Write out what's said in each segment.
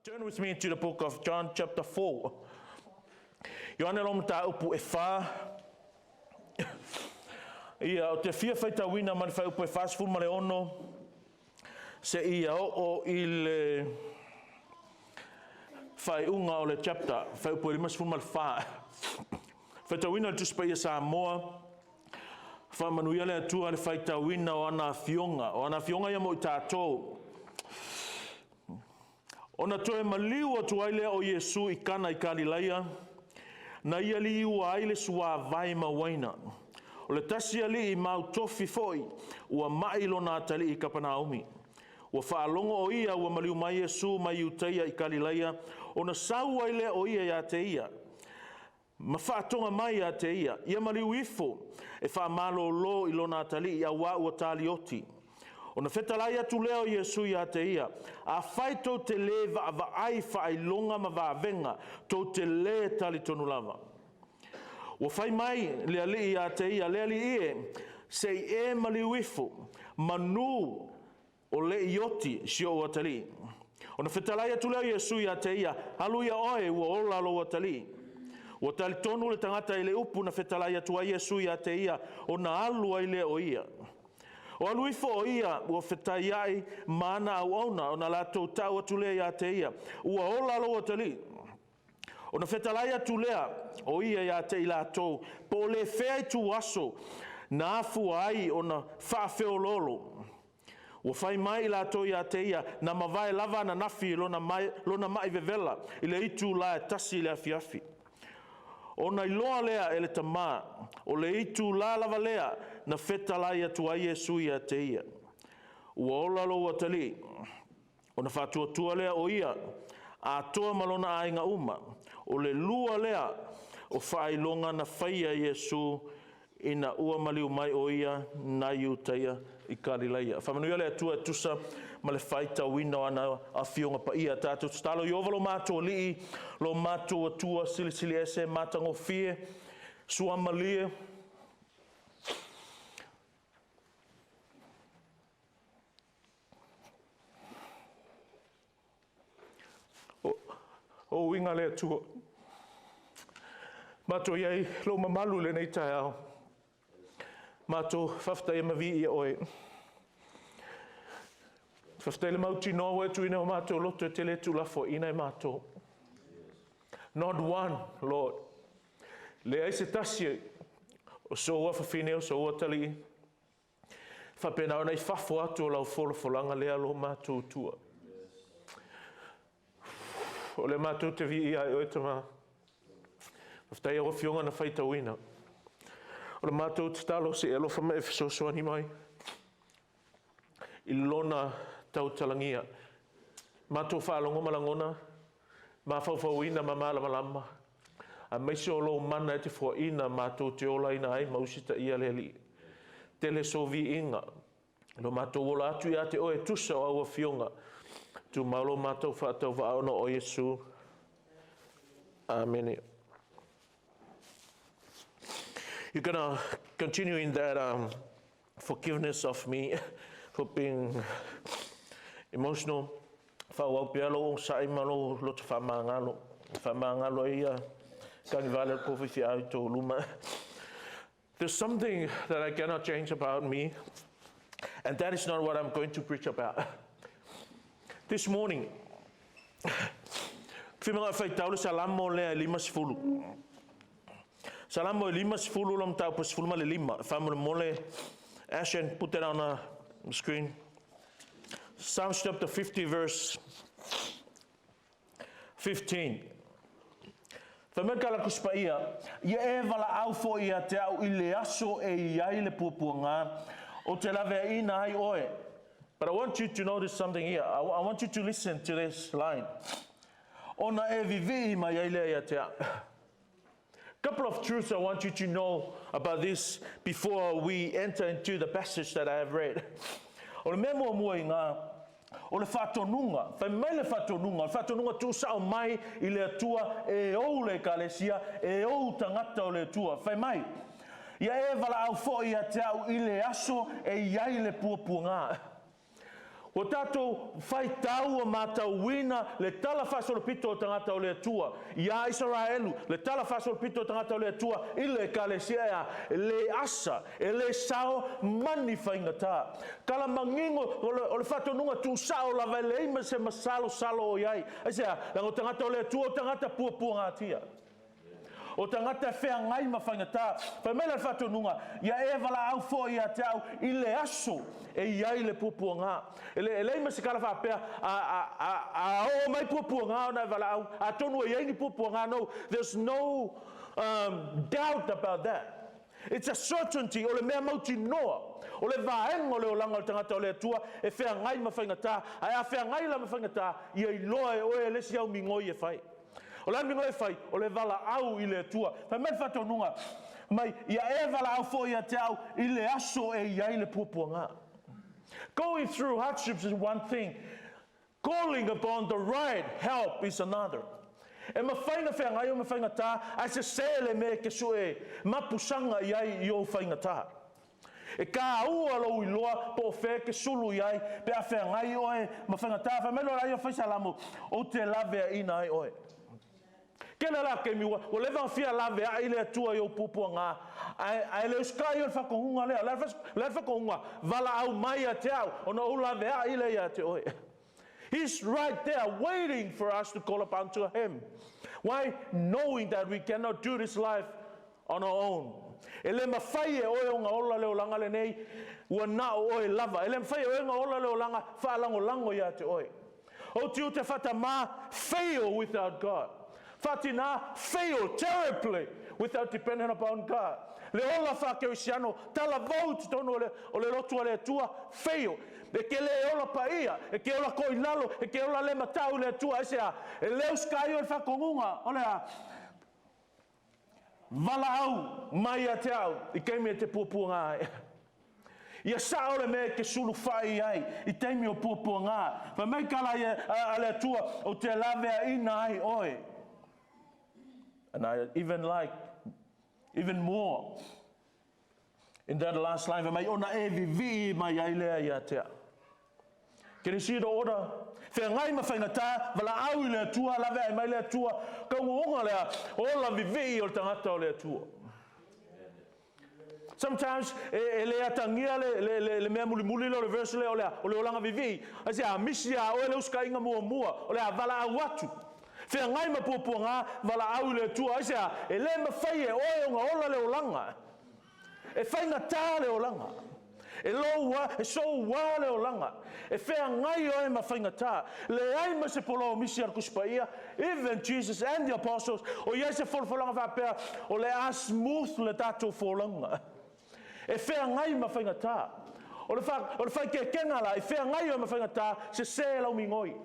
Turn with me to the book of John chapter 4. Ioane lo mataupu e whā. Ia, o te fia whaitauina ma le whaiupu e 46 ma le ono, se ia oo i le whaiunga o le chapter, whaiupu e 54 ma le whā. Whaitauina le Tusi Paia Samoa, Whaamanuia le Atua le whaitauina o ana afioga, o ana afioga ia mo i tātou. Ona toe maliu atu ai lea o Iesu i Kana i Kalilaia, na ia liua ai le suāvai ma uaina. O le tasi alii mau tofi foi ua maʻi lona atalii i Kapanaumi. Ua faalogo o ia ua maliu mai Iesu mai Iutaia i Kalilaia, ona sau ai lea o ia iā te ia, ma faatoga mai ia te ia, ia maliu ifo e faamalōlō i lona atalii auā ua talioti. Ona fetalai atu lea o Iesu iā te ia, Afai tou te lē vaavaai faailoga ma vavega, tou te lē talitonu lava. Ua fai mai le alii iā te ia, Le alii e, se i e maliu ifo, manū O le ioti si ou atalii. Ona fetalai atu lea o Iesu ia te ia, Alu ia oe, ua ola lou atalii. Ua talitonu le tagata i le upu na fetalai atu ai Iesu ia te ia, ona alu ai lea o ia. O alu ifo o ia, ua fetaiai ma ana auauna, ona latou tau atu lea ia te ia, Ua ola lou atalii. Ona fetalai atu lea o ia ia te i latou, po o le fea ituaso na afua ai ona faafeoloolo. Ua fai mai i latou ia te ia, na mavae lava ananafi lona, mai, lona mai vevela i le itulā e tasi i le afiafi. Ona iloa lea e le tamā, o le itulā lava lea na fetalai atu ai Iesu ia te ia. Ua ola lou atalii. Ona faatuatua lea o ia, atoa ma lona aiga uma. O le lua lea o faailoga na faia e Iesu ina ua maliu mai o ia na Iutaia i Kalilaia. Faamanuia le Atua e tusa ma le faitauina o ana afioga paia. Tatou tatalo, Ieova lo matou Alii, lo matou Atua silisili ese, matagofie, suamalie, O uiga le Atua. Matou i ai lou mamalu i lenei taeao. Matou faafetaia ma viia oe. Faafetai le mautinoa ua e tuuina o matou loto e te le tuulafoaiina e matou. Not one, Lord. Leai se tasi o sou afafine o sou atalii Faapena ona i fafo atu o lau folafolaga lea lo matou tua. O le matou te viia ai oe tama. Faafetai au afioga na faitauina. O le matou tatalo se e alofa mai e fesoasoani mai i lona tautalagia. Matou faalogo ma lagona, mafaufauina ma malamalama, aemaise o lou mana e te foaina matou te olaina ai ma usitaia le Alii. Tele sou viiga, lo matou ola atu ia te oe e tusa o au afioga. Tumau lo matou faatauvaa ona o Iesu. Amene. You're gonna continue in that um, forgiveness of me for being emotional. Faaauau pea lou onosai ma lou loto faamagalo. Faamagalo ai ia kanivale o le pofaifeau i tou luma. There's something that I cannot change about me, and that is not what I'm going to preach about. This morning, whimanga whaitau le salamo lea e 50. Salamo e 50 lo mataupu e 15. Whamolemole, Ashen, put that on the screen. Psalms chapter 50 verse 15. Fai mai ka la Tusi Paia, Ia e valaau foi ia te au i le aso e i ai le puapuaga, o te laveaiina ai oe. But I want you to notice something here. I, I want you to listen to this line. Ona e vivii mai ai lea ia te au. Couple of truths I want you to know about this before we enter into the passage that I have read. O le mea muamua i ngā, o le faatonuga, fai mai le faatonuga, o le faatonuga tuusao mai i le Atua e ou le Ekalesia, e ou tagata o le Atua. Fai mai, ia e valaau foi ia te au i le aso e i ai le puapuaga. Ua tatou faitau ua matauina le talafaasolopito o tagata o le Atua iā Isaraelu, le talafaasolopito o tagata o le Atua i le Ekalesia, e a? E le asa, e le sao ma ni faigata. Tala manino o le faatonuga tuusao lava, e leai ma se masalosalo o i ai. Aisea? Leaga o tagata o le Atua o tagata puapuagatia, o tagata e feagai ma faigata. Fai mai la le faatonuga, ia e valaau foi ia te au i le aso e i ai le puapuaga. E leai ma se tala faapea, a oo mai puapuaga ona e valaau, atonu e i ai ni puapuaga. No, there's no doubt about that. It's a certainty, o le mea mautinoa, o le vaega o le olaga o le tagata o le Atua e feagai ma faigata. Ae a feagai la ma faigata, ia iloa e oe le isi au migoi e fai. O le a migoi e fai? O le valaau i le Atua. Fai mai le faatonuga mai, ia e valaau foi ia te au i le aso e i ai le puapuaga. Going through hardships is one thing. Calling upon the right help is another. E mafai na feagai o ma faigata, ae sese le mea e te sue mapusaga i ai i ou faigata. E kāua lou iloa po o fea e te sulu i ai pe a feagai oe ma faigata. Fai mai loa ia fai Salamo, ou te laveaina ai oe. Kele la taimi ua leva ona fia laveai le Atua i ou puapuaga, ae le usitai o le faatonuga lea. O le faatonuga, valaau mai ia te au, ona ou laveai lea ia te oe. He's right there waiting for us to call upon to him. Why? Knowing that we cannot do this life on our own. E le mafai e oe ona ola le olaga lenei, ua na o oe lava. E le mafai e oe ona ola le olaga faalagolago ia te oe. O tiute faatamā fail without God. Faatinā fail terribly without depending upon God. Le ola faakerisiano, talavou i totonu o le lotu a le Atua, fail. E ke le ola paia, e ke ola koilalo, e ke ola le matau i le Atua, aisea? E le usitai o le faatonuga, o le a? Valaau mai ia te au i taimi e te puapuaga ai. Ia sao le mea e te sulufai ai i taimi o puapuaga. Fai mai kala ia a le Atua, o te laveaina ai oe. And I even like, even more, in that last line, fai mai ona e vivii mai ai lea ia te au. Can you see the order? Feagai ma faigata, valaau i le Atua, laveai mai le Atua, kauoga lea, ola vivii o le tagata o le Atua. Sometimes e le atagia le mea mulimuli lea o le verse lea o le olaga vivii. Aisea? Misi a oe le usitaia muamua, o le a valaau atu. Feagai ma puapuaga, valaau i le Atua. Aisea? E le mafai e oe ona ola le olaga. E faigata le olaga. E loua, e soua le olaga. E feagai oe ma faigata. Leai ma se polo o misi a le Tusi Paia, even Jesus and the apostles, o iai se folafolaga faapea, o le a smooth le tatou folauga. E feagai ma faigata. O le faikekega la, i feagai oe ma faigata, sese lau migoi.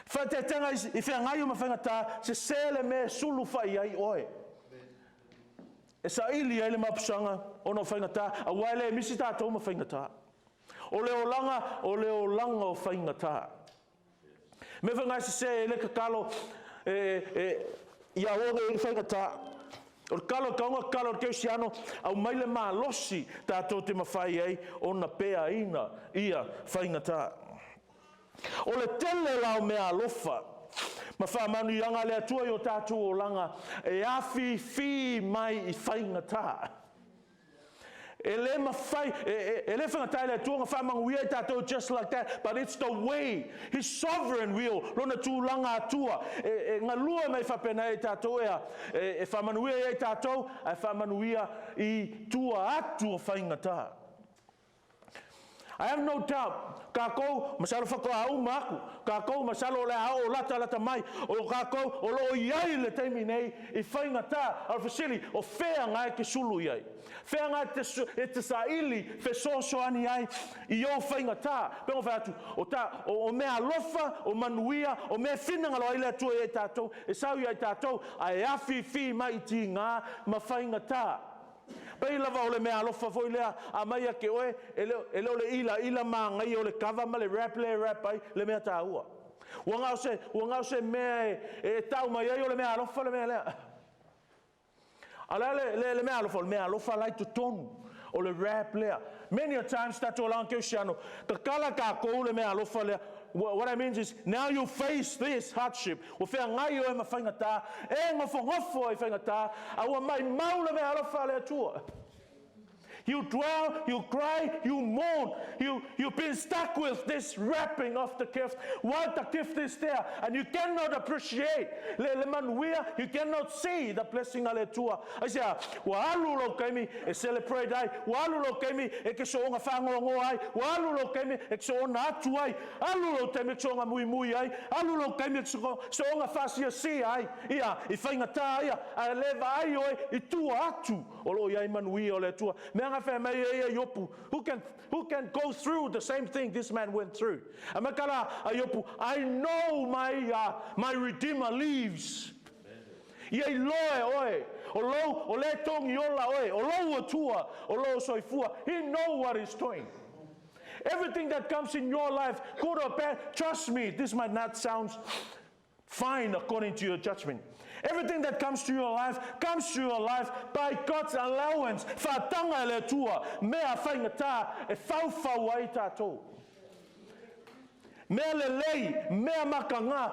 Faeteetega i feagai oe ma faigata, sese le mea e sulu fai ai oe. E saili ai le mapusaga ona o faigata, aua e le misi tatou ma faigata. O le olaga, o le olaga o faigata. Me fai sese e le tatalo e ia oga i faigata. O le kalo kaunga kalo o le kerisiano, aumai le malosi tatou te mafai ai ona peaina ia faigata. O le tele la o mea alofa ma faamanuiaga le Atua i o tatou olaga e afifi mai i faigata. E le mafai, e le faigata i le Atua na faamanuia i tatou just like that, but it's the way, his sovereign will, lona tulaga Atua, e galue mai faapena i tatou e faamanuia i tatou, ae faamanuia i tua atu o faigata. I have no doubt, kākou, masalo faatoa uma aku, kākou masalo o le a o lata lata mai, o kākou o lo o i ai le taimi nei i faigata, a o le fesili, o fea ngai te sulu i ai? Fea ngai e te saili fesoasoani ai i ou faigata? Pe o fai atu, o, ta, o mea alofa, o manuia, o mea finagalo ai le Atua i ai tatou, e sau i ai tatou, ae afifi mai i tigā ma faigata. Pei lava o le mea alofa foi lea, a mai ake oe, e le o le ila, ila magai o le kava ma le wrap le wrap ai, le mea tāua. Ua ngao se mea e tau mai ai o le mea alofa le mea lea. A le mea alofa, o le mea alofa lai totonu. O le wrap lea. Many a times tatou olaga kerisiano, tatala tatou le meaalofa lea. What I mean is, now you face this hardship. Ua feagai oe ma faigata, e nofonofo ai faigata, a ua maumau le meaalofa a le Atua. You dwell, you cry, you mourn. You've been stuck with this wrapping of the gift while the gift is there. And you cannot appreciate le manuia, you cannot see the blessing a le Atua. Aisea? Ua alu lou taimi e celebrate ai, ua alu lou taimi e te soona faanoanoa ai, ua alu lou taimi e te soona atu ai, alu lou taimi e te soona muimui ai, alu lou taimi e te soona faasiasia ai, ia, i faigata ia, ae le vaai oe i tua atu o lo o i ai manuia o le Atua. Mea na fai mai ai ia Iopu, who can go through the same thing this man went through? A me kala a Iopu, "I know my Redeemer lives." Ia iloa e oe, o lou, o le togi ola oe, o lou Atua, o lou soifua. He know what he's doing. Everything that comes in your life, good or bad, trust me, this might not sound fine according to your judgment. Everything that comes to your life comes to your life by God's allowance. Faataga e le Atua, mea faigata e faufau ai tatou. Mea lelei, mea makaga.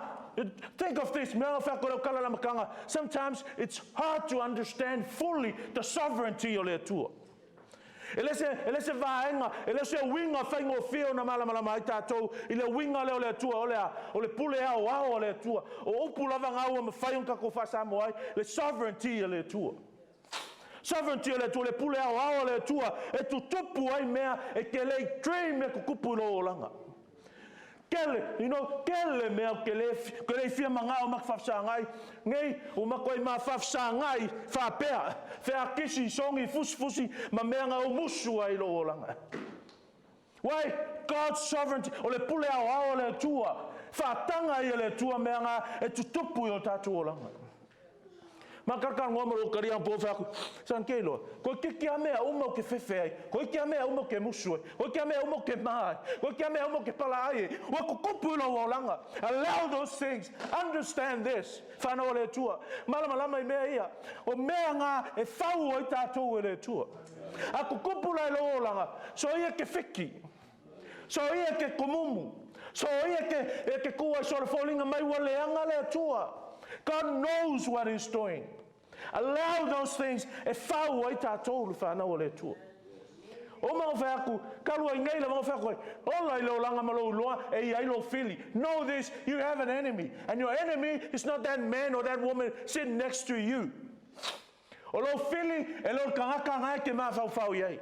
Think of this, mea wha kala la makanga. Sometimes it's hard to understand fully the sovereignty o le Atua. E le se vaega, e le se uiga faigofie ona malamalama ai tatou i le uiga lea o le Atua, o le a, o le pule aoao o le Atua. O upu lava ngā ua mawhai on kako whaasamo ai, le sovereignty o le Atua. Sovereignty o le Atua, le pule aoao o le Atua, e tutupu ai mea, e ke lei dream e kukupu i lou olaga. Kele, kele mea ke le fia manga o mak whafsangai, nei, o mako i ma whafsangai, whapea, whea kisi, songi, fusi fusi, ma mea ngā o musu ai lou olaga. Why? God's sovereignty, o le pule aoao o le Atua, faataga i le Atua mea ngā e tutupu i o tatou olaga. Ma karaka ngoa mo kari ang po fa san ke lo. Ko ke kia mea uma o ke fefe ai. Ko kia mea uma o ke musu ai. Ko kia mea uma o ke ma ai. Ko kia mea uma o ke pala ai. Ua kukupu i lou olaga. Allow those things. Understand this. Whanau o le Atua. Malamalama i mea ia. O mea ngā e fau ai tatou e le Atua. A kukupu la i lou olaga. So ia ke fiki. So ia ke komumu. So ia ke, e ke kua so le fōlinga mai ua leanga le Atua. God knows what he's doing. Allow those things e fau ai tatou le whanau o le Atua. O mga whai aku, kalua i nei la mga whai aku, ola i le olaga ma lou iloa, e i ai lou fili. Know this, you have an enemy. And your enemy is not that man or that woman sitting next to you. O lou fili, e le o le tagata nga e ke mafaufau i ai.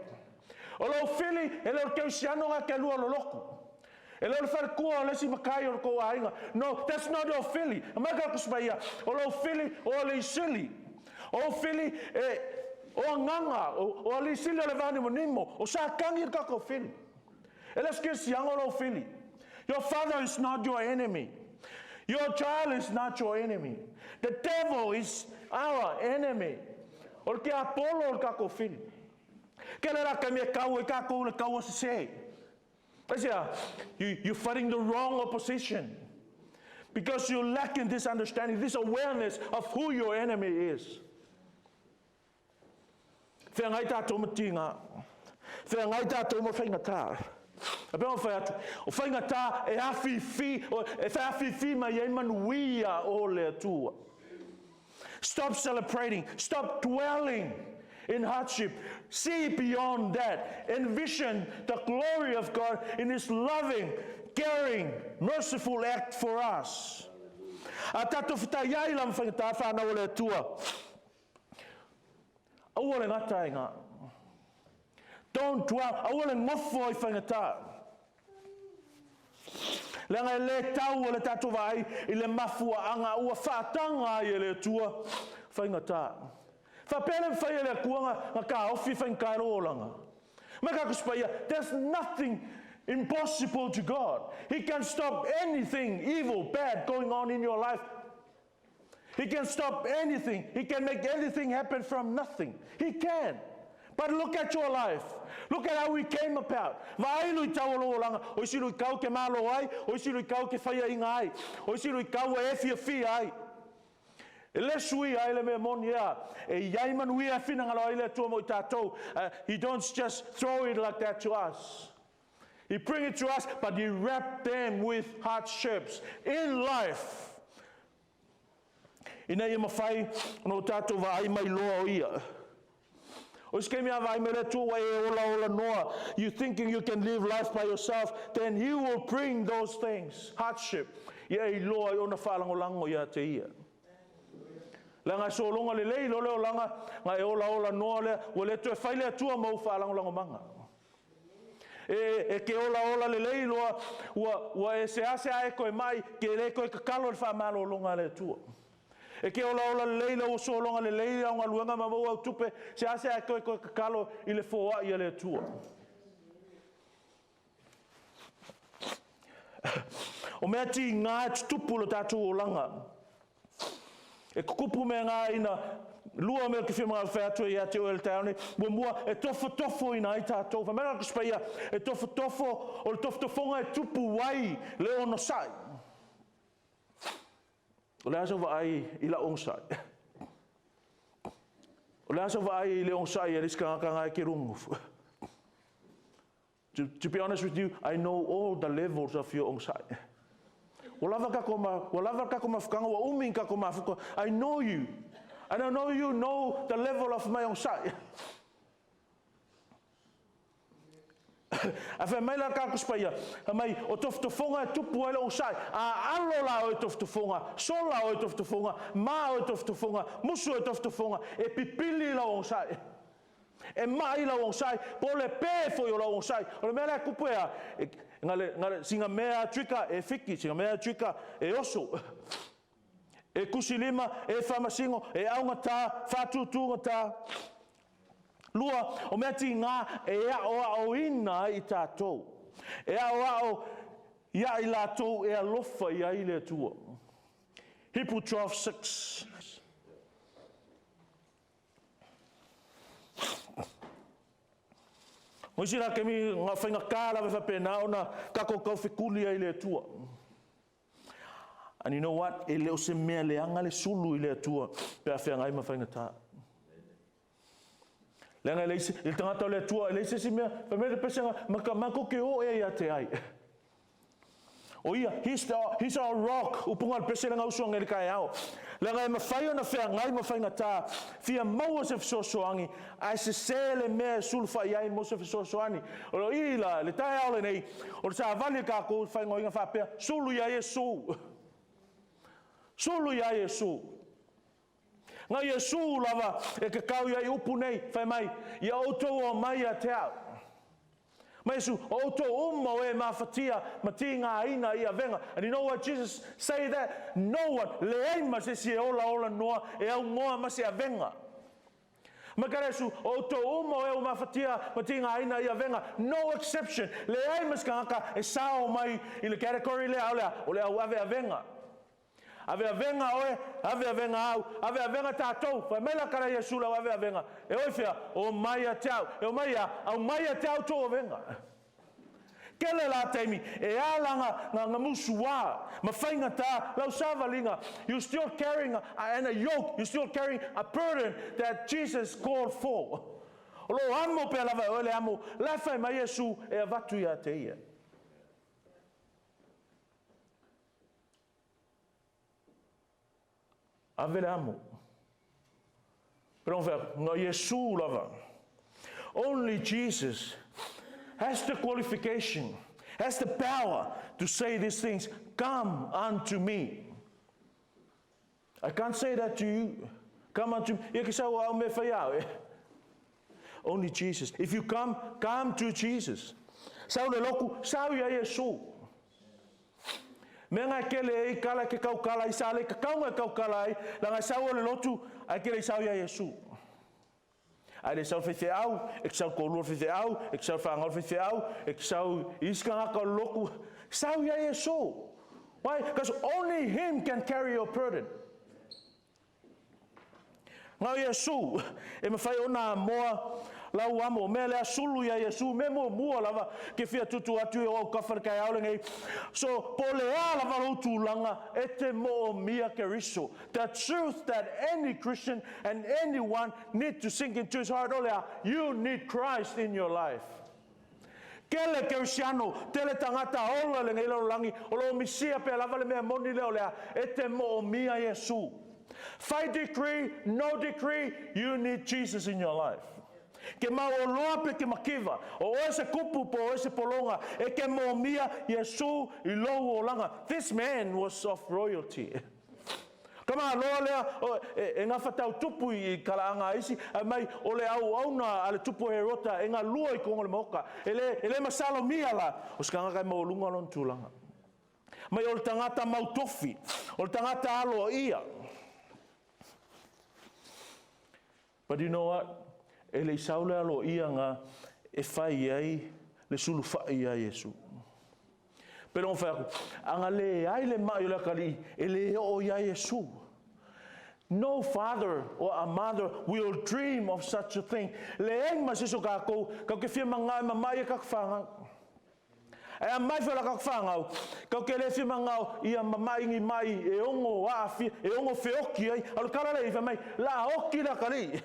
O lou fili, e le o le kerisiano nga ke lua loloku. E le o le faletua o le isi matai o le tou aiga. No, that's not your fili. Mai ka kusipaia, o lou fili o alii sili. O fili e o agaga, o alii sili o le vanimonimo, o Satani le tatou fili. E le o se kerisiano lou fili. Your father is not your enemy. Your child is not your enemy. The devil is our enemy. O le tiapolo o le tatou fili. Ke le raka mea kau e tatou le kaua sese. Aisea, you're fighting the wrong opposition. Because you're lacking this understanding, this awareness of who your enemy is. Feagai tatou ma tiga. Feagai tatou ma faigata. A pe whai atu, o faigata e afifi, e whai afifi mai ai manuia o le Atua. Stop celebrating. Stop dwelling in hardship. See beyond that. Envision the glory of God in His loving, caring, merciful act for us. A tatou fetai ai la ma faigata whanau o le Atua. Aua le gata e ngā. Don't dwell. Aua le nofo i faigata. Leaga e le tau o le tatou vaai i le mafuaaga ua faataga ai e le Atua faigata. Faapea le mafai e le Atua na taofi faigata i lou olaga. Mai ka kusipaia, there's nothing impossible to God. He can stop anything evil, bad going on in your life. He can stop anything. He can make anything happen from nothing. He can. But look at your life. Look at how we came about. Vaai luitau o lou olaga. O isi luitau ke malo ai. O isi luitau ke whaia inga ai. O isi luitau e fia fia ai. E le suia ai le mea moni ea, e i ai manuia e finagalo ai le Atua mo i tatou. He don't just throw it like that to us. He bring it to us, but he wrap them with hardships in life. Ina ia mafai ona o tatou vaai mai loa o ia. O isi kaimi a vaai mai le Atua ua e olaola noa, you thinking you can live life by yourself, then he will bring those things, hardship, ia e iloa ai ona faalagolago ia te ia. Leaga e sologa lelei loa le olaga, na e olaola noa lea, ua le toe fai le Atua ma ou faalagolagomaga. E, e ke olaola lelei loa, ua e seasea e toe mai, ke le toe tatalo i le faamalologa a le Atua. E ke olaola lelei loa ua sologa lelei au galuega ma maua au tupe, seasea e toe tatalo i le foai a le Atua. O mea tiga e tutupu i lo tatou olaga. E tutupu mea na ina lua mea ou te fia manao e fai atu ai ia te oe i le taeao nei. Muamua, e tofotofoina ai tatou. Fai mai la le Tusi Paia, e tofotofo, o le tofotofoga e tupu ai le onosai. O le a sau vaai i lau onosai? O le a sau vaai i le onosai a le isi tagata na e te luga? To be honest with you, I know all the levels of your onosai. Ua lava tatou ma, ua lava le tatou mafutaga, ua umi ni tatou mafuta. I know you. And I know you know the level of my onosai. Ae fai mai la le Tusi Paia, fai mai, o tofotofoga e tupu ai le onosai. A alo la oe i tofotofoga, sola oe i tofotofoga, ma oe i tofotofoga, musu oe i tofotofoga, e pipili lau onosai. E mai lau onosai, po o le pē foi o lau onosai. O le mea lea e tupu e a, e, na le, na le, sina mea trika e fiki, sina mea trika e oso. E kusi lima, e faamasino, e augata, faatutugata. Lua, o mea tigā e aoaoina ai i tatou. E aoao ia i latou e alofa i ai le Atua. Hebrew 12:6. O isi la taimi, na o faigata lava e faapena ona tatou taufetuli ai i le Atua. And you know what? E le o se mea leaga le sulu i le Atua pe a feagai ma faigata. Leaga e leai se, i le tagata o le Atua, e leai se isi mea, fai mai le pesega, ma ka matou te o ea ia te ai. O ia, he's our rock, upuga o le pese lea usu ane i le taeao. Leaga e mafai ona feagai ma faigata, fia maua se fesoasoani, ae sese le mea e sulufai ai mo se fesoasoani. O i la, le taeao lenei, o le savali a tatou i le faaigoaina faapea, sulu ia Iesu. Sulu ia Iesu. Na Iesu lava e tatau i ai upu nei, fai mai, Ia outou omai ia te au. Ma Iesu, o outou uma o e mafatia ma tigaina i avega. And you know why Jesus say that? No one, leai ma se isi e olaola noa e augoa ma se avega. Ma kare Iesu, o outou uma o e ua mafatia ma tigaina i avega. No exception, leai ma se tagata e sao mai i le category lea, o le a? O le au ave avega. Aveavega oe, aveavega au, aveavega tatou. Fai mai la kara Iesu lau aveavega. E oi fea, o mai ia te au. E o mai ia, aumai ia te au tou avega. Kele la taimi, e ala nga, nga, nga musuā, ma faigata, lau savaliga. You still carrying a, and a yoke, you still carrying a burden that Jesus called for. O lo o amo pea lava e oe le amo, la e fai mai Iesu e avatu ia te ia. Ave le amo. Pe fai atu, na Iesu lava. Only Jesus has the qualification, has the power to say these things. Come unto me. I can't say that to you. Come unto me. Ia ke sau au me whai au. Eh? Only Jesus. If you come, come to Jesus. Sau le loku, sau ia Iesu. Mea nga e kele e i kala ke kau kala i sa le ka kaunga e kau kala ai, la nga sau o le lotu, ai kele i sau ia Iesu. Ai le sau faifeau, e ke sau toalua le faifeau, e ke sau fanau le faifeau, e ke sau i isi tagata o le lotu, sau ia Iesu. Why? Because only him can carry your burden. Na o Iesu e mafai ona amoa Lau amo, mea lea sulu iā Iesu, mea muamua lava ke fia tuutuu atu i ou aukafa i le taeao lenei. So, po o le a lava lou tulaga, e te moomia Keriso. The truth that any Christian and anyone need to sink into his heart, o le a, you need Christ in your life. Tele Kerisiano, tele tagata ola i lenei lalolagi, o lo o misia pea lava le mea moni lea o le a, e te moomia Iesu. Fai degree, no degree, you need Jesus in your life. Ke mauoloa pe ke makiva, o oe se kupu po o oe se pologa, e te moomia Iesu i lou olaga. This man was of royalty. Tamaloa lea e gafatau tupu i talaaga a isi, ae mai o le auauna a le tupu o Herota e galua i totonu o le maota. E le, e le masalomia la, o se tagata e maualuga lona tulaga. Mai o le tagata mautofi, o le tagata aloaia. But you know what? E le i sau le aloaia na e fai ai le sulufai iā Iesu. Pei ona fai atu, a na leai le maʻi o le atalii, e le oo iā Iesu. No father or a mother will dream of such a thing. Leai ma se isi o tatou, tatou te fia manao e mamaʻi e tatou fanau. Ae a mai foi la tatou fanau, tatou te le fia manao ia mamaʻi ni maʻi e ono aafia, e ono feoti ai. A o le tala lea i fai mai, la oti le atalii.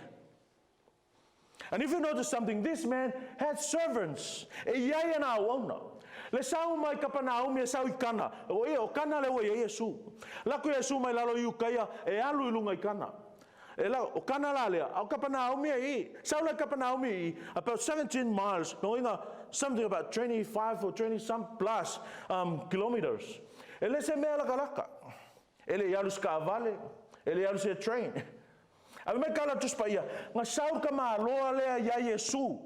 And if you notice something, this man had servants. E i ai ana auauna. Le sau mai Kapanaumi e sau i Kana. O ia, o Kana lea ua i ai Iesu. Lako Iesu mai lalo i Ukaia e alu i luga i Kana. E la, o Kana la lea, a o Kapanaumi e i. Sau la i Kapanaumi i, about 17 miles, no inga something about 25 or 20 some plus um, kilometers. E le se mea lakalaka. E le i alu se kaavale, e le i alu se train. Ave mai kala Tusi Paia, na sau ka maloa lea iā Iesu.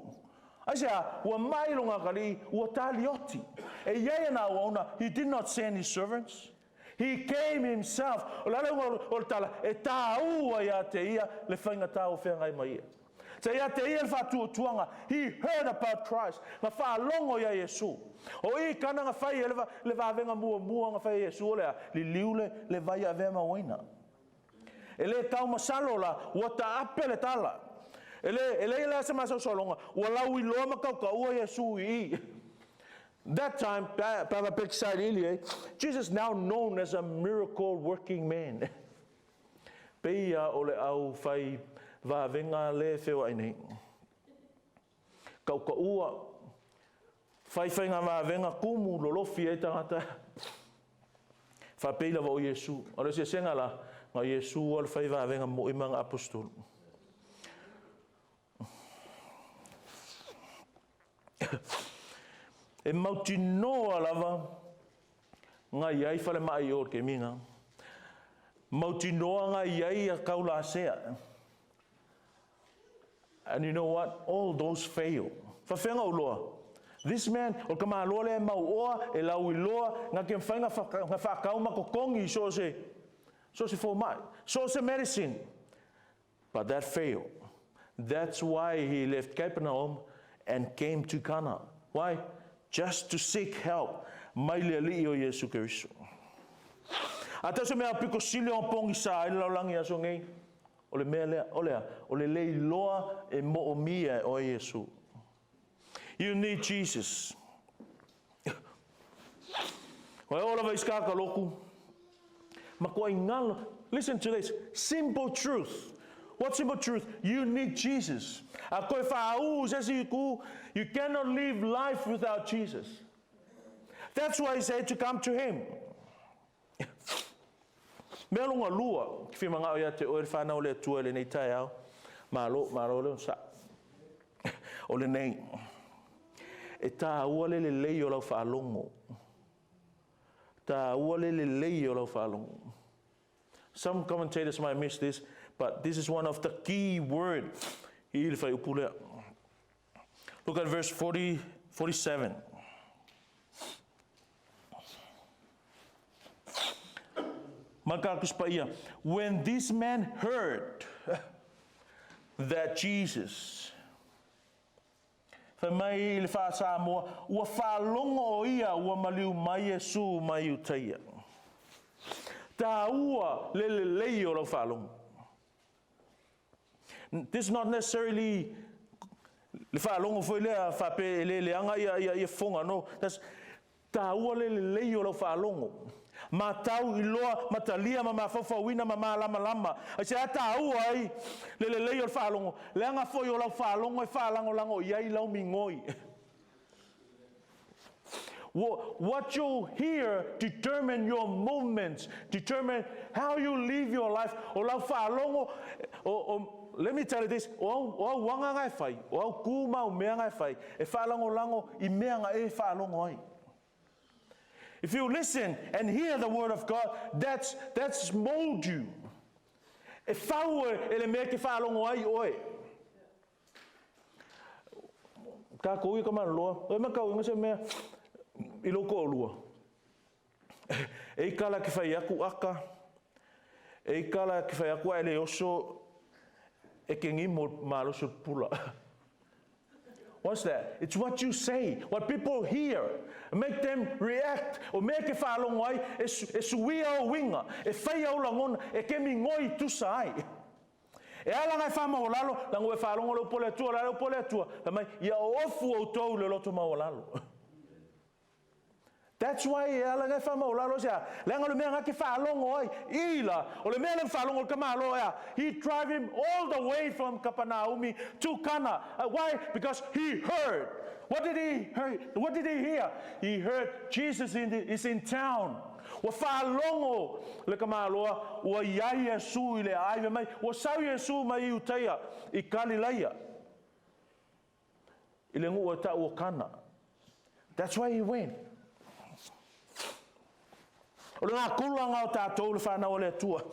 Aisea? Ua mai lona atalii, ua talioti. E i ai ana auauna, he did not send his servants. He came himself. O le a le uiga o le tala? E tāua ia te ia le faigata o feagai ma ia. Te ia te ia le faatuatuaga. He heard about Christ. Na faalogo ia Iesu. O i kana na fai e le vavega muamua na fai e Iesu o le a? Liliu le le vai avea ma uaina. E le tau masalo la, ua taape le tala. E le, e leai la se masaosaloga, ua lauiloa ma kaukaua Iesu i i. That time, pa, pa ili ai, Jesus now known as a miracle working man. Peia o le au fai vavega le feoai nei. Kaukaua, faifai ngā vavega kumu lolofi ai tagata. Faapei lava o Iesu. O le eseesega la, na Iesu a le fai vavega moʻi ma ana aposetolo. E mautinoa lava nga i ai falemai i o le kemiga. Mautinoa nga i ai a kaulasea. And you know what? All those fail. Faafeaga uloa. This man, o le tamaloa lea e mauoa, e lauiloa, na ke mafai na faatau ma totogi i so o se, so o se fomai, so o se medicine. But that failed. That's why he left Capernaum and came to Cana. Why? Just to seek help mai le Alii o Iesu Keriso. A tau se mea piko sili o pogisa ai le lalolagi i aso nei, o le mea lea, o le a? O le le iloa e moomia e oe Iesu. You need Jesus. Ua e oo lava i se kāka loku, makuai galo. Listen to this, simple truth. What simple truth? You need Jesus. A koe whaaū se isi ku, you cannot live life without Jesus. That's why he said to come to him. Mea longa lua, ki whia mangao ia te oe le whanau o le Atua i lenei taeao. Malo, malo le onosai. O lenei, e tāua le lelei o lau faalogo. Tāua le lelei o lau faalogo. Some commentators might miss this, but this is one of the key word i le whaiupu lea. Look at verse 40, 47. Makakus When this man heard that Jesus Fai mai i le faa-Samoa, ua faalogo o ia ua maliu mai Iesu mai Iutaia. Tāua le lelei o lau faalogo. This is not necessarily Le faalogo foi lea faapea e le leaga ia fofoga. No, that's taua le lelei o lau faalogo. Matau, iloa, ma talia ma mafaufauina ma malamalama. Aisea taua ai le lelei o le faalogo? Leaga foi o lau faalogo e faalagolago i ai lau migoi. What you hear determine your movements, determine how you live your life. O lau faalogo, let me tell you this, o au aga nga e fai, o au ku ma au mea nga e fai, e faalagolago i mea nga e faalogo ai. If you listen and hear the word of God, that's mold you. E fau e le mea ke faalogo ai oe. Tākou ia ka maloloa, oe makau inga se mea i lou toalua. E i kala ke whai aku aka, e i kala ke whai aku a e le oso e ke ngimo malosi o le pula. What's that? It's what you say, what people hear. Make them react. O mea ke faalogo ai, e suia au uiga, e fai au lagona, e ke migoi tusa ai. E ala nga e faamaualalo, leaga ua e faalogo le upu a le Atua, o le a le upu a le Atua? Fai mai, ia oofu outou i le loto maualalo. That's why e ala nga e faamaualalo se a? Leaga o le mea nga ke faalogo ai, i la, o le mea lea na faalogo le tamaloa e a? He drive him all the way from Kapanaumi to Kana. Why? Because he heard. What did he heard? What did he hear? He heard Jesus in the, is in town. Ua faalogo le tamaloa ua i ai Iesu i le aai, fai mai, ua sau Iesu mai Iutaia i Kalilaia, i le nuu e tau o Kana. That's why he went. O le gakulaga o tatou le fanau a le Atua,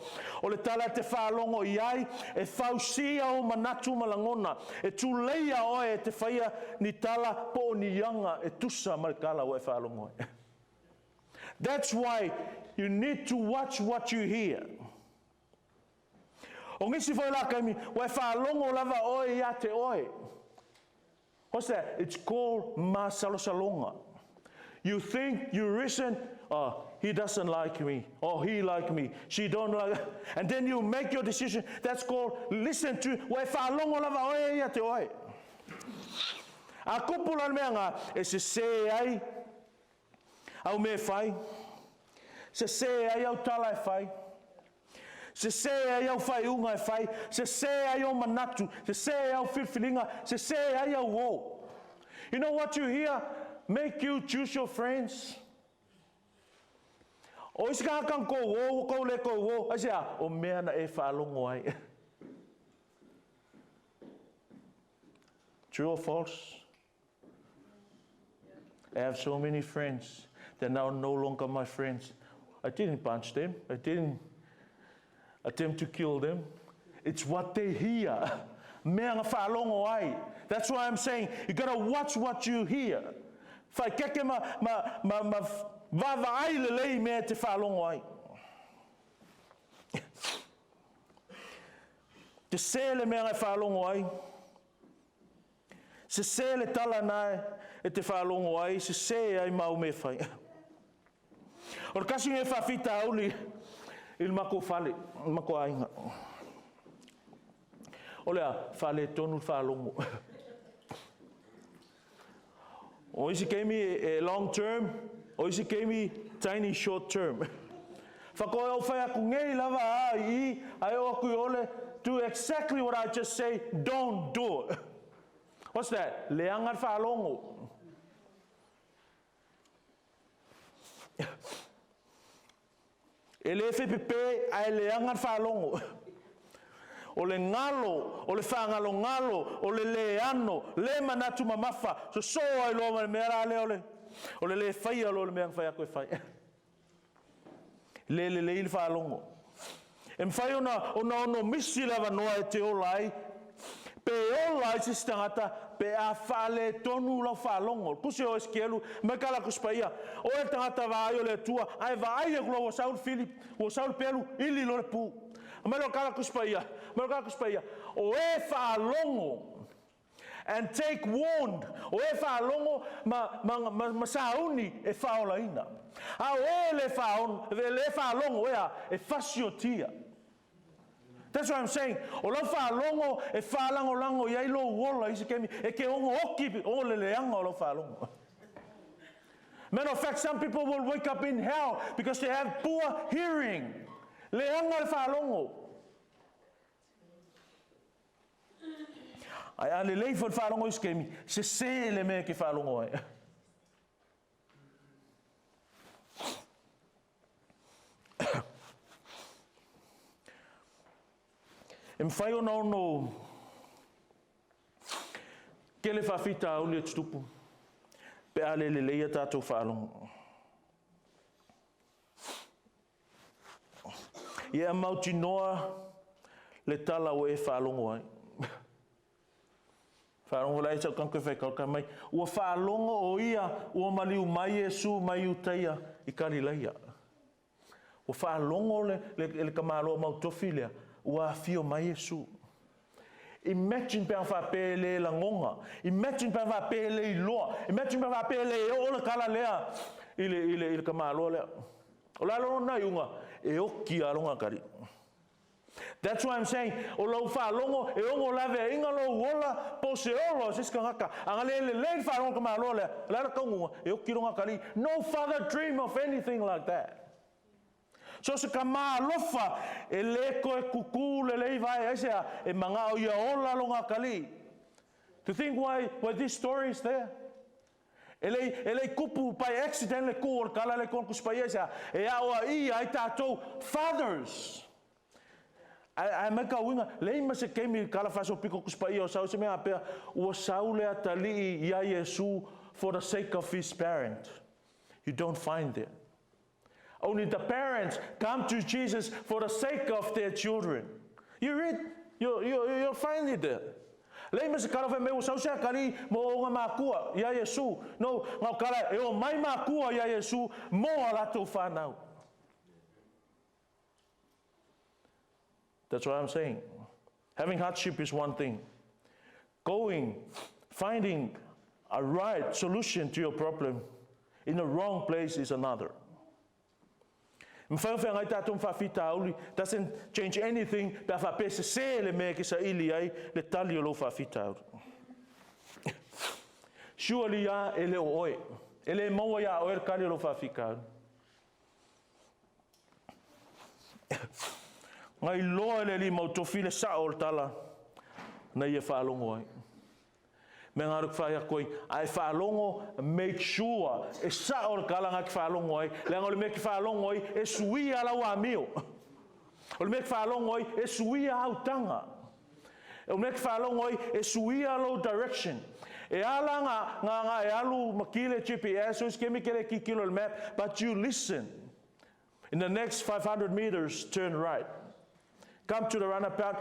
o le tala e te faalogo i ai, e fausia ou manatu ma lagona, e tuleia oe e te faia ni tala po o ni aga e tusa ma le tala ua e faalogo ai. That's why you need to watch what you hear. O nisi foi la taimi, ua e faalogo lava oe ia te oe. What's that? It's called masalosaloga. You think, you reason, oh, he doesn't like me, or he like me, she don't like, and then you make your decision. That's called listen to, ua e faalogo lava oe ia te oe. A kupu la le mea nga, e sese ai au mea e fai, sese ai au tala e fai, sese ai au faaiuga e fai, sese ai ou manatu, sese ai au filifiliga, sese ai au uō. You know what you hear? Make you choose your friends. O isi kānaka na kou uō, ua kou le kou uō, aisea? O mea na e faalogo ai. True or false? I have so many friends that now no longer my friends. I didn't punch them. I didn't attempt to kill them. It's what they hear. Mea nga faalogo ai. That's why I'm saying you gotta watch what you hear. Whaikeke ma, ma, ma, ma vaavaai lelei mea e te faalogo ai. Te sē le mea e faalogo ai. Sesē le tala na e te faalogo ai, sesē ai ma au mea e fai. O le kasi nei faafitauli i le matou fale, le matou aiga. O le a, faaletonu le faalogo. O isi taimi e long term, o isi taimi tiny short term. Whakaoe au whai aku ngei lava a i i, ae o aku i ole, do exactly what I just say, don't do it. What's that? Leaga le faalogo. E le fepepe ae leaga le faalogo. O le galo, o le faagalogalo, o le leano, le manatu mamafa, sosoo ai loa ma le mea la lea o le, o le le faia loa o le mea na fai atu e fai. Le lelei le faalogo. E mafai ona, ona ono misi le avanoa e te ola ai, pe ola ai se isi tagata pe a faaletonu lau faalogo. Tusi o Esekielu, mai ka la Tusi Paia, Oe le tagata vaai o le Atua, ae vaai aku loa ua sau le fili, ua sau le pelu, ili loa le pu. Mai loa ka la Tusi Paia, mai loa ka la Tusi Paia, o e faalogo and take warned, o e faalogo ma, ma, ma, ma sauni e faaolaina. A o e le, faaon, le faalogo, ea, e fasiotia. That's what I'm saying. O lau faalogo e faalagolago i ai lou ola i isi taimi, e te ono oti o le leaga o lau faalogo. Matter of fact, some people will wake up in hell because they have poor hearing. Leaga le faalogo. Ae a lelei foi le faalogo i isi taimi, sese le mea e te faalogo ai. E mafai ona ono tele faafitauli e tutupu pe a le lelei a tatou faalogo. Ia mautinoa le tala ua e faalogo ai. Faalogo la e sau kanko e whai mai. Ua faalogo o ia ua maliu mai Iesu mai Iutaia i Kalilaia. Ua faalogo le tamaloa mautofi lea, ua afio mai Iesu. Imagine pe a faapea e le lagona. Imagine pe a faapea e le iloa. Imagine pe a faapea e le oo le tala lea i le tamaloa lea. O le a lona iuga, e oti lava lona atalii. That's why I'm saying, o lau faalogo e ono laveaiina lou ola po o se ola o se isi tagata. A na le lelei le faalogo a le tamaloa lea, o le a le taunuuga? E oti lona atalii. No father dream of anything like that. So se tama alofa e le toe tutu lelei vae, aisea? E manao ia ola lona atalii. To think why this story is there? E le, e le i tupu by accident le tu o le tala lea i totonu Tusi Paia, aisea? E aoaia ai tatou fathers. Ae, ae mai ka uiga, leai ma se taimi i le tala faasolopito Tusi Paia o sau se mea apea, ua sau le atalii ia Iesu for the sake of his parent. You don't find it. Only the parents come to Jesus for the sake of their children. You read, you, you, you'll find it there. Leai ma se tala fai mai ua sau se atalii mo ona makua iā Iesu. No, na o tala e o mai makua iā Iesu mo a latou whanau. That's what I'm saying. Having hardship is one thing. Going, finding a right solution to your problem in the wrong place is another. E mafai ona feagai tatou ma faafitauli, doesn't change anything pe a faapea e sese le mea e te saili ai le tali o lou faafitauli. Surely lava e le o oe. E le maua ia oe le tali o lou faafitauli. Na iloa e le alii mautofi le sao o le tala na ia faalogo ai. Mea nga te whai atu ai, a e faalogo, make sure e sao le tala nga te faalogo ai, leaga o le mea e te faalogo ai, e suia lau amio. O le mea e te faalogo ai, e suia au taga. O le mea e te faalogo ai, e suia lou direction. E ala nga, nga, nga e alu ma ki le GPS, o isi kemi ke le kikilo i le map, but you listen. In the next 500 meters, turn right. Come to the runabout,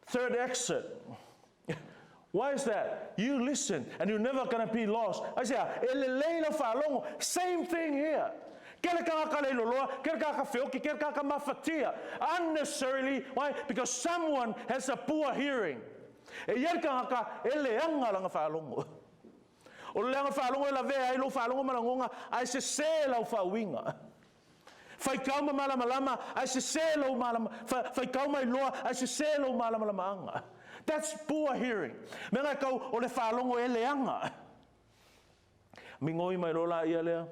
third exit. Why is that? You listen and you're never going to be lost. Aisea, e lelei lau faalogo. Same thing here. Kele tagata leiloloa, kele tagata feoki, kele tagata mafatia. Unnecessarily, why? Because someone has a poor hearing. E i ai le tagata e leaga lana faalogo. O le leaga faalogo e lavea ai lou faalogo ma lagona, ae sese lau faauiga. Faitau ma malamalama, ae sese lou malama, faitau ma iloa, ae sese lou malamalamaaga. That's poor hearing. Mea nga e kau o le faalogo e leaga. Migoi mai loa laia lea,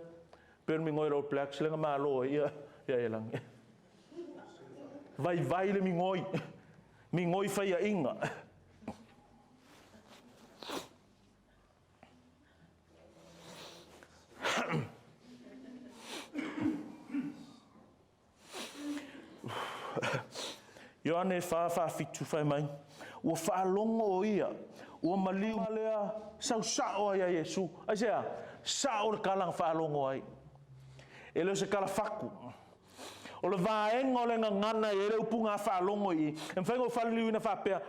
pei o le migoi o le All Blacks lea na malo ai ia ia Elagi. Vaivai le migoi, migoi faiaʻiga. Ioane 4:47 fai mai, Ua faalogo o ia, ua maliu lea sau sao ai ia Iesu. Aisea? Sao le tala na faalogo ai. E le o se tala fatu. O le vaega o le gagana e i ai le upu na faalogo i i, e mafai ona ou faliliuina faapea,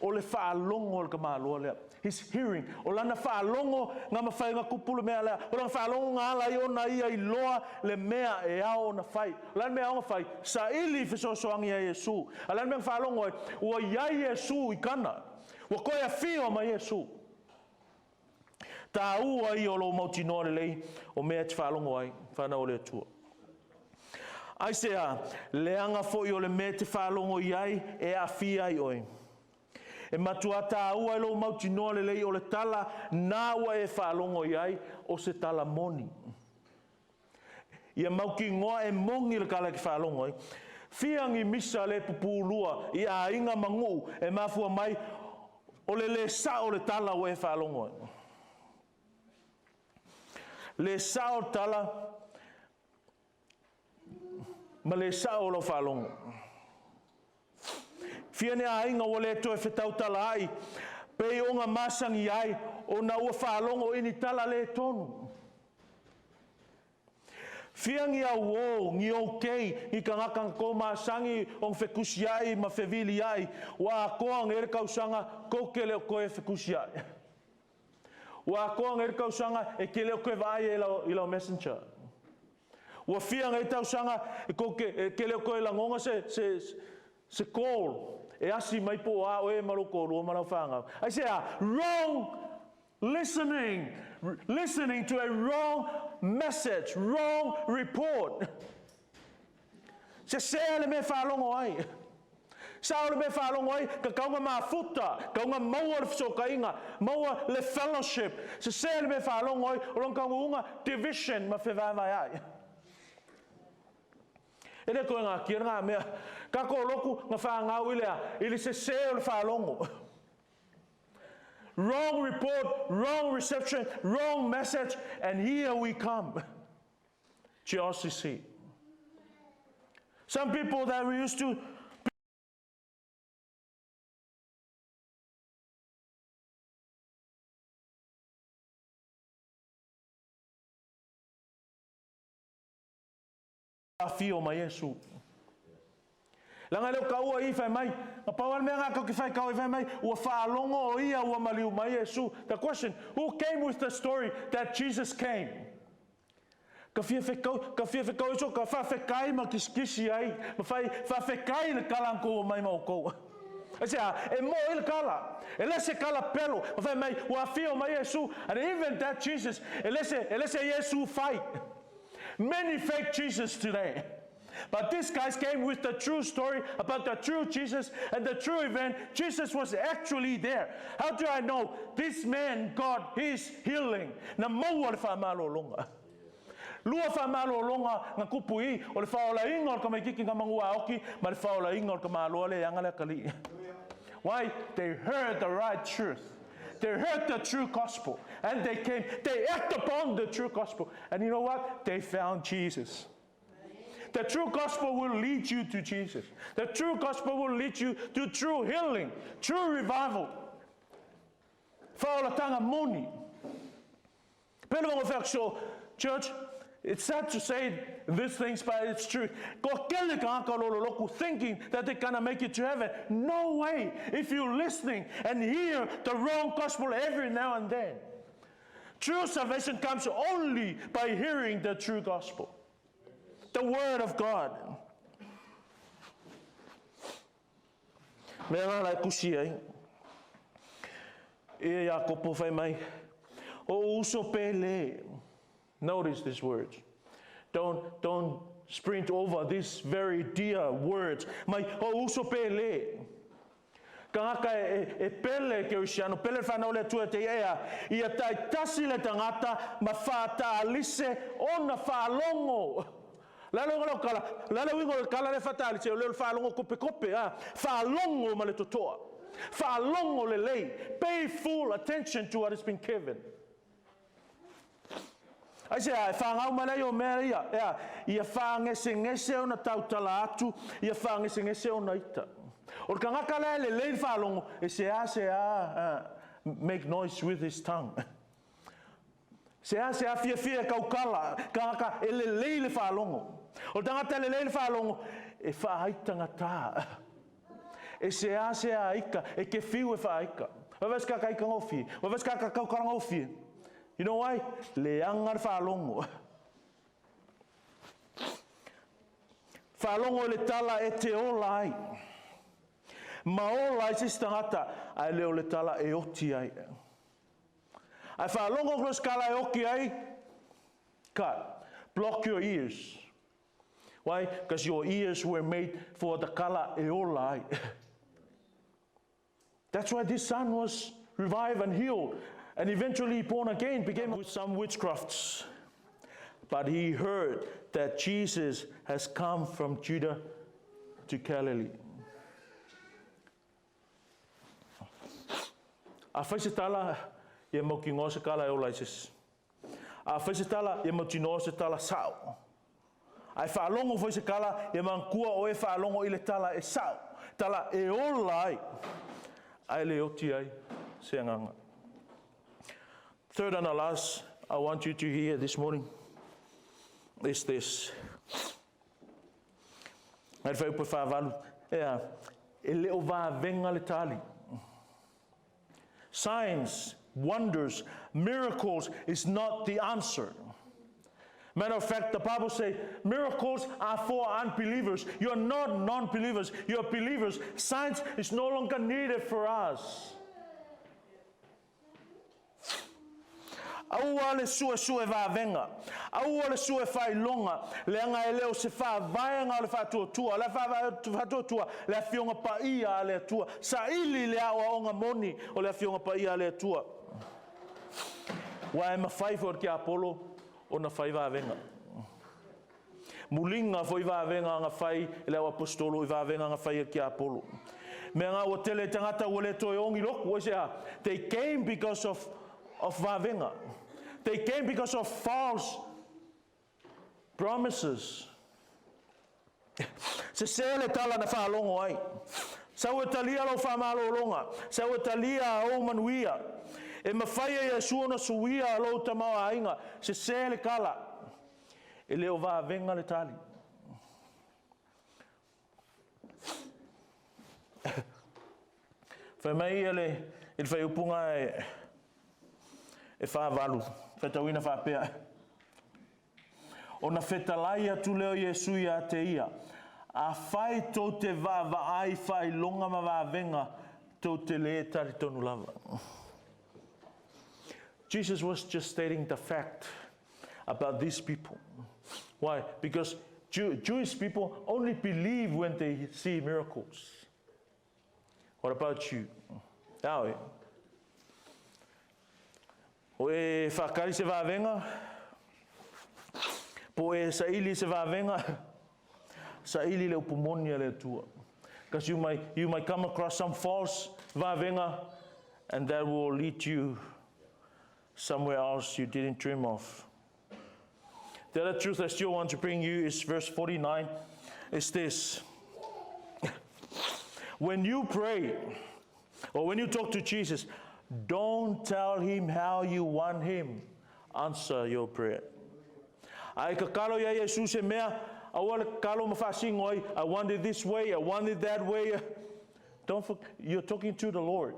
o le faalogo a le tamaloa lea. His hearing. O lana faalogo na mafai ona tupu le mea lea. O lana faalogo na ala ai ona ia iloa le mea e ao ona fai. O le a le mea e ao ona fai? Saili fesoasoani ia Iesu. A o le a le mea na faalogo ai? Ua i ai Iesu i Kana. Ua toe afio mai Iesu. Taua ia o lou mautinoa lelei o mea e te faalogo ai, whanau o le Atua. Aisea? Leaga foi o le mea e te faalogo i ai e aafia ai oe. E matuā tāua i lou mautinoa lelei o le tala na ua e faalogo i ai o se tala moni. Ia mautinoa e moni le tala e te faalogo ai. Fia ni misa le pupulua i aiga ma nuu e mafua mai o le lē sao o le tala ua e faalogo ai. Le sao o le tala ma le sao o lau faalogo. Fia ni aiga ua le toe fetautalaai pei ona masani ai ona ua faalogo i ni tala le tonu. Fia ni auō, ni okei, ni tagata na tou masani ona fetusiai ma feviliai, ua atoa nei le tausaga tou te le o toe fetusiai. Ua atoa nei le tausaga e te le o toe vaai ai i lau messenger. Ua fia nei tausaga e tou te, e te le o toe lagona se call e asi mai po o a oe ma lou toalua ma lau fanau. Aisea? Wrong listening. Listening to a wrong message, wrong report. Sesē le mea e faalogo ai. Sao le mea e faalogo ai, tatau ona mafuta, tatau ona maua le fesootaiga, maua le fellowship. Sesē le mea e faalogo ai, o lona taunuuga, division ma fevaevaeai. E le toe natia lena mea. Tatou lotu na fanau i le a? I le sesē o le faalogo. Wrong report, wrong reception, wrong message, and here we come. GRCC. Some people that we used to afio mai Iesu. Leaga e le o taua i fai mai, na pau lava le mea na tou te faitau ai fai mai, ua faalogo o ia ua maliu mai Iesu. The question, who came with the story that Jesus came? Ka fia fekau, ka fia fekau iso, ka faafetai ma kisikisi ai, ma fai, faafetai i le tala na tou omai ma outou. Aisea? E moe le tala. E le se tala pelo. Ma fai mai, ua afio mai Iesu, and even that Jesus, e le se, e le se Iesu fai. Many fake Jesus today. But these guys came with the true story about the true Jesus and the true event. Jesus was actually there. How do I know? This man got his healing. Na maua le faamalologa. Lua faamalologa na tupu i, o le faaolaina o le tamaititi na manuaoki ma le faaolaina o le tamaloa le aga le atalii. Why? They heard the right truth. They heard the true gospel and they came, they act upon the true gospel. And you know what? They found Jesus. The true gospel will lead you to Jesus. The true gospel will lead you to true healing, true revival. Faaolatanga moni. Pele wa ngofea so, church, it's sad to say these things, but it's true. Ko kele ka aka lolo loku thinking that they're gonna make it to heaven. No way. If you're listening and hear the wrong gospel every now and then. True salvation comes only by hearing the true gospel. The word of God. Mea ngā lai kusi ai. E ia kopo whai mai. O uso pele. Notice these words. Don't, don't sprint over these very dear words. Mai, o uso pele. Tagata e, e, e pele Kerisiano, pele whanau le Atua te ia, ia taitasi le tangata ma whātālise ona whālongo. Lalo uiga o lau tala, lalo uiga o le tala lea faataalise, o le o le faalogo kopekope, a, faalogo ma le totoa. Faalogo lelei. Pay full attention to what has been given. Aisea, e whāngau mai nei o mea ia, ea, ia whāngesengese ona tautala atu, ia whāngesengese ona ita. O le tagata lea e lelei le faalogo, e seasea uh, make noise with his tongue. Seasea fiafia e kaukala, tagata e lelei le faalogo. O le tagata e lelei le faalogo, e faaitagata. E seasea ika, e ke fiu e faaika. Wawe se kaka ika ngofie, wawe se kaka kaukala ngofie. You know why? Leaga le faalogo. Faalogo i le tala e te ola ai. Ma ola ai se isi tagata, ae le o le tala e oti ai. Ae faalogo koe se kala e oki ai, cut. Block your ears. Why? Because your ears were made for the kala e ola ai. That's why this son was revived and healed. And eventually born again, became with some witchcrafts. But he heard that Jesus has come from Judah to Galilee. Afai se tala, ia mautinoa se kala e ola ai se isi. Afai se tala, ia mautinoa se tala sao. A e faalogo foi se kala, ia manatua oe e faalogo i le tala e sao, tala e ola ai, ae le oti ai se agaga. Third and the last I want you to hear this morning is this. Ngai le fuaiupu e faavalu, ea, e le o vavega le tali. Signs, wonders, miracles is not the answer. Matter of fact, the Bible says miracles are for unbelievers. You're not non-believers, you're believers. Signs is no longer needed for us. Aua le suesue vavega, aua le sue faailoga, leaga e le o se faavaega o le faatuatua, o le faatuatua le Afioga Paia a le Atua. Saili le aoaoga moni o le Afioga Paia a le Atua. Ua e mafai foi e le tiapolo ona fai vavega. Muliga foi vavega na fai e le au aposetolo i vavega na fai e le tiapolo. Mea na ua tele tagata ua le toe ogi loku, aisea? They came because of of vavega. They came because of false promises. Sese le tala na faalogo ai. Sau e talia lou faamalologa. Sau e talia ou manuia. E mafai e Iesu ona suia lou tamaoaiga. Sese le tala. E le o vavega le tali. Fai mai ia le, i le whaiupunga e, e whāwalu, whaitauina whāpea. Ona fetalai atu lea o Iesu ia te ia, Afai tou te vaavaai faailoga ma vavega, tou te lē talitonu lava. Jesus was just stating the fact about these people. Why? Because Jew, Jewish people only believe when they see miracles. What about you? Ao e. O e whakari se vāvenga, po e saili se vāvenga, saili le upu moni a le Atua. Because you might, you might come across some false vāvenga and that will lead you somewhere else you didn't dream of. The other truth I still want to bring you is verse 49 is this. When you pray or when you talk to Jesus, don't tell him how you want him answer your prayer. A e kakalo ia Iesu se mea, aua le kakalo ma faasingo ai, I want it this way, I want it that way. Don't for, you're talking to the Lord.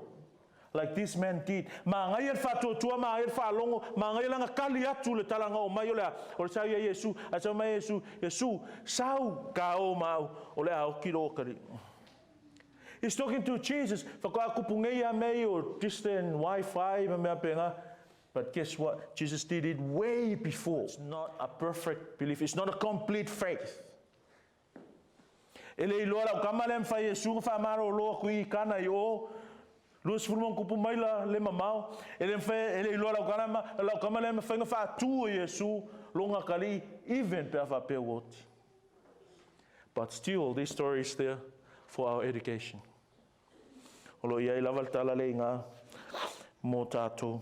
Like this man did. Magaia le faatuatua, magaia le faalogo, magaia lana kali atu le talaga o mai o le a, o le sau ia Iesu, a sau mai Iesu, Iesu, sau ka o mau, o le a oki lo kali. He's talking to Jesus. Whaka'a kupu nei a mei o distant Wi-Fi ma mea pēnā. But guess what? Jesus did it way before. It's not a perfect belief. It's not a complete faith. E le iloa lau kama lea mawhai e sunga whaamalolo aku i kana i o 20 ma kupu mai la le mamao. E le mawhai, e le iloa lau kama, lau kama lea mawhai nga whaatu o Iesu longa kali even pe a whapea oti. But still, this story is there for our education. O lo i ai lava le tala le inga mō tātou.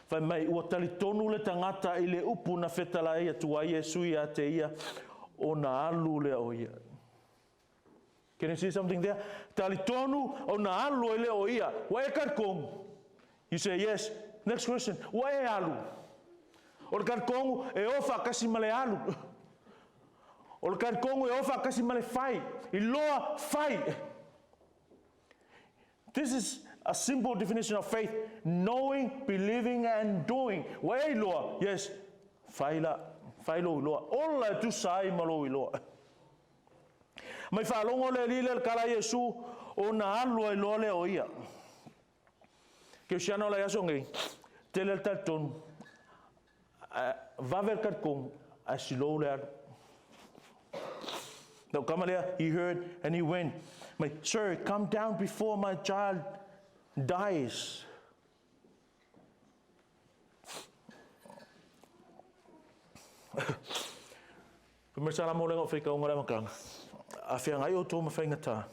Whai mai, ua talitonu le tangata i le upu na whetala ai atu ai Iesu ia te ia, o na alu lea o ia. Can you see something there? Talitonu o na alu ai lea o ia. Ua e karikongu? You say yes. Next question. Ua e alu? O le karikongu e o whaakasi ma le alu. O le karikongu e o whaakasi ma le whai. I loa whai. This is a simple definition of faith. Knowing, believing and doing. Ua e iloa? Yes. Whai la. Whai lou iloa. Ola e tusa ai ma lou iloa. Mai faalogo le alii lea i le kala a Iesu, ona alu ai loa lea o ia. Keusiana o lai aso nei, tele le talitonu, vave le talitonu, ae silou le alu. Lau kama lea, he heard and he went. Mai, sir, come down before my child dies. Fai mai Salamo le faikauga le amataga. A feagai outou ma faigata,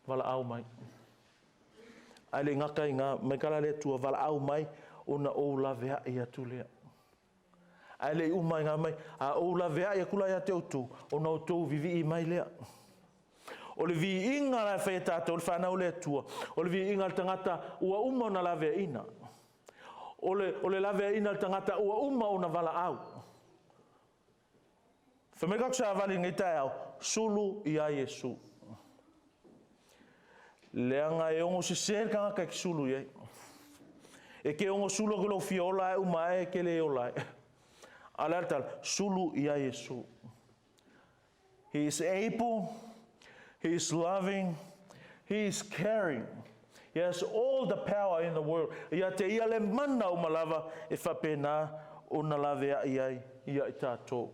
valaau mai. Ae le gata i gā, mai kala le Atua, valaau mai, ona ou laveai atu lea. Ae le i uma i gā mai, a ou laveai aku la ia te outou, ona outou vivii mai lea. O le viiga la e fai e tatou le whanau le Atua, o le viiga le tagata ua uma ona laveaina. O le laveaina le tagata ua uma ona valaau. Fai mai ka savali nei taeao, sulu ia Iesu. Leaga e ono sese le tagata e te sulu i ai. E ke ono sulu atu lou fia ola e uma e ke le ola e. A le tala, sulu ia Iesu. He is able, he is loving, he is caring. He has all the power in the world. Ia te ia le mana o malava e whapena o na laveai ai ia i tātou.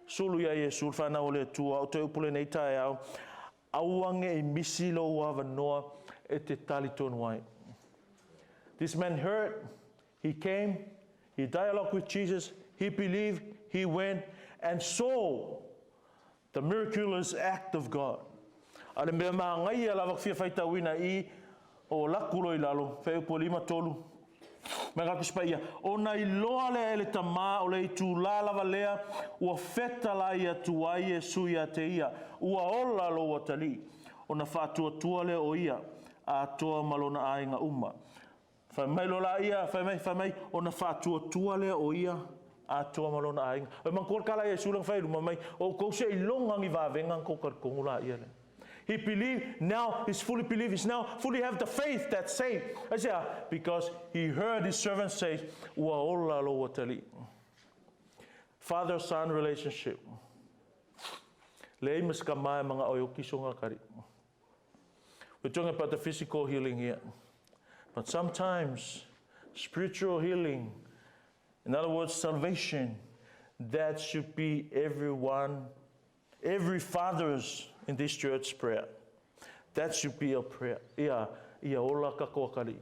Sulu ia Iesu, le whanau o le Atua, o te upu lenei taeao, aua ne i misi lou avanoa e te talitonu ai. This man heard, he came, he dialogued with Jesus, he believed, he went and saw the miraculous act of God. A le mea māngaia lava fia faitauina i o laku lo i lalo, whai upu 5:3. Mai ka kusipa o na iloa lea e le tamā o le itulā lava lea, ua feta la ia atu ai Iesu ia te ia, ua ola lou atalii, o na faatuatua lea o ia, atoa ma lona aiga uma. Fai mai lo la ia, fai mai, fai mai, o na faatuatua lea o ia, atoa ma lona aiga. O manatua le kala Iesu langa fai luma mai, o kou se iloga ni vavenga kou talitonu la ia lea. He believed, now he's fully believed, he's now fully have the faith that saved. I say, because he heard his servant say, ua ola lou atalii. Father-son relationship. Leai ma se tama e manao e oki sona atalii. We're talking about the physical healing here. But sometimes, spiritual healing, in other words, salvation, that should be everyone, every father's in this church prayer. That should be a prayer. Ia, ia ola tatou atalii.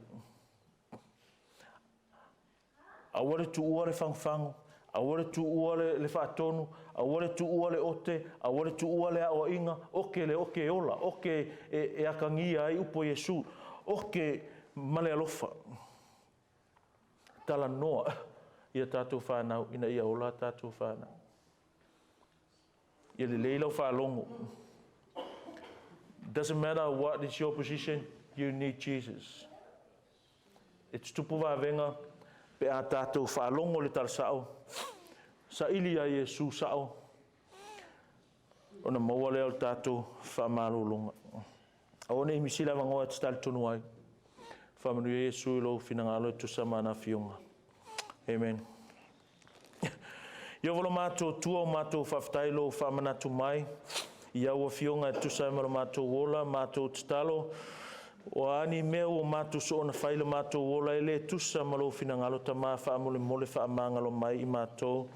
Aua le tuua le fagufagu, aua le tuua le faatonu, aua le tuua le ote, aua le tuua le aoaiga, oke le oke ola, oke e akagia ai upu o Iesu, oke ma le alofa. Talanoa ia tatou whanau, ina ia ola tatou whanau. Ia lelei lau faalogo. Doesn't matter what is your position, you need Jesus. E tutupu vavenga, pe a tatou faalogo le tala sao, saili ia Iesu sao, ona maua lea o le tatou faamalologa. Aua ne i misi le avanoa e te talitonu ai. Faamanuia Iesu i lou finagalo e tusa ma ana afioga. Amen. Ieova lo matou Atua o matou faafetai lou faamanatu mai i au afioga e tusa ai ma lo matou ola, matou tatalo, o a ni mea ua matou soona fai le matou ola e le tusa ma lou finagalo Tamā faamolemole faamagalo mai i matou,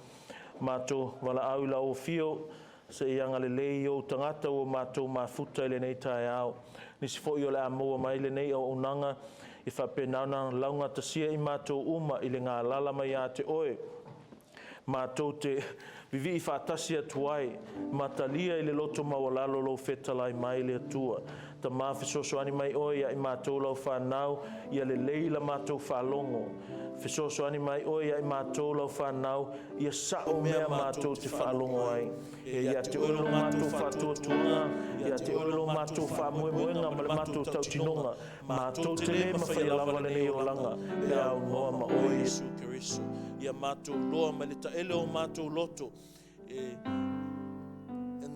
matou valaau i lau afio, seia agalelei i ou tagata ua matou mafuta i lenei taeao. Nisi foi o le a maua mai lenei auaunaga i faapena ona laugatasia i matou uma i le galala mai ia te oe. Matou te vivii faatasi atu ai, ma talia i le loto maualalo lou fetalai mai le Atua. Tamā fesoasoani mai oe ia i matou lau whanau, ia lelei la matou faalogo. Fesoasoani mai oe ia i matou lau whanau, ia sao mea matou te faalogo ai. E ia te oe lo matou faatuatuaga, ia te oe lo matou faamoemoega ma le matou tautinoga, matou te le mafaia lava lenei olaga, pe a aunoa ma oe Iesu Keriso. Ia matou loa mai le taele o matou loto, e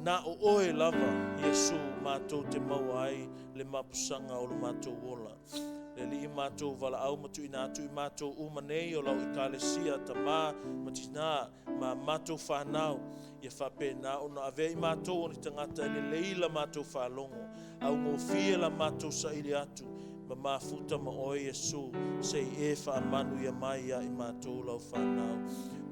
na o oe lava, Iesu, matou te maua ai le mapusaga o lo matou ola. Le Alii matou valaau ma tuuina atu i matou uma nei o lau ekalesia, tamā ma tinā, ma matou whanau, ia faapena ona avea i matou o ni tagata e lelei la matou faalogo, augofie la matou saili atu, ma mafuta ma oe Iesu, se i e faamanuia mai ia i matou lau whanau.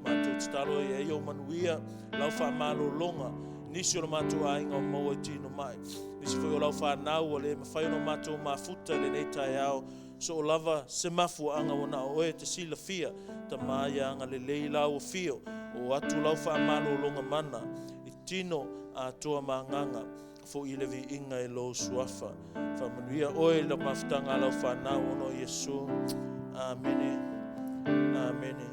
Matou tatalo ia i o manuia, lau faamalologa, Nisi o lo matou aiga ua maua i tino mai. Nisi foi o lau fanau ua le mafai ona matou mafuta i lenei taeao. Soo lava se mafuaaga ua na o oe e te silafia. Tama ia agalelei lau afio. O atu lau faamalologa mana i tino atoa ma agaga. Fo'i le viiga i lou suafa. Faamanuia oe i le mafutaga a lau fanau ona o Iesu. Amene. Amene.